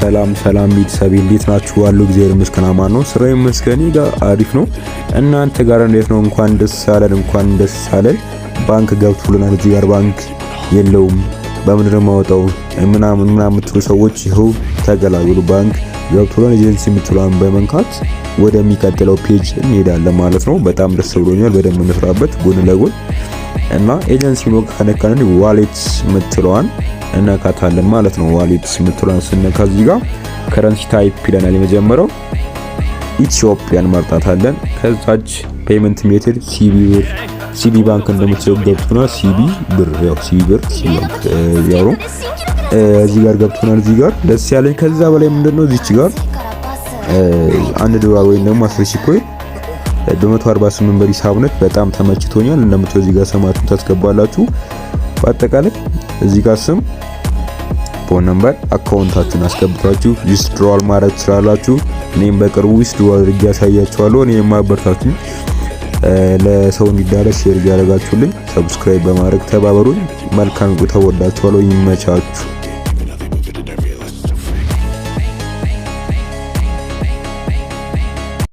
ሰላም ሰላም ቤተሰብ፣ እንዴት ናችሁ? አሉ እግዚአብሔር ይመስገን አማን ነው። ስራ ይመስገን ጋር አሪፍ ነው። እናንተ ጋር እንዴት ነው? እንኳን ደስ አለን፣ እንኳን ደስ አለን። ባንክ ገብቶልናል። እዚህ ጋር ባንክ የለውም፣ በምንድን ነው የማወጣው ምናምን ምናምን የምትሉ ሰዎች ይኸው ተገላግሉ። ባንክ ገብቶልናል። ኤጀንሲ የምትለዋን በመንካት ወደሚቀጥለው page እንሄዳለን ማለት ነው። በጣም ደስ ብሎኛል። በደንብ እንስራበት ጎን ለጎን እና ኤጀንሲ ነው ከነካን wallet የምትለዋን እነካታለን ማለት ነው። Wallet የምትለዋን ስነካ እዚህ ጋር currency type ይለናል። የመጀመሪያው ኢትዮጵያን መርጣታለን። ከዛች payment method CBE ብር፣ CBE ባንክ እንደምትለው ገብቶናል። CBE ብር፣ ያው CBE ብር፣ CBE ባንክ ያው እዚህ ጋር ገብቶናል። እዚህ ጋር ደስ ያለኝ ከዛ በላይ ምንድነው፣ እዚች ጋር 1 ዶላር ወይም ደግሞ 10,000 coin በ148 ብር ሂሳብ ነች። በጣም ተመችቶኛል። እንደምታዩ እዚህ ጋር ስማችሁን ታስገባላችሁ። በአጠቃላይ እዚህ ጋር ስም፣ phone number፣ account ኣችሁን አስገብታችሁ withdrawal ማድረግ ትችላላችሁ። እኔም በቅርቡ withdraw አድርጌ ያሳያችኋለሁ። እኔ የማበርታቱኝ ለሰው እንዲዳረስ share እያደረጋችሁልኝ subscribe በማድረግ ተባበሩኝ። መልካም ቆይታ። ወዳችኋለሁ። ይመቻችሁ።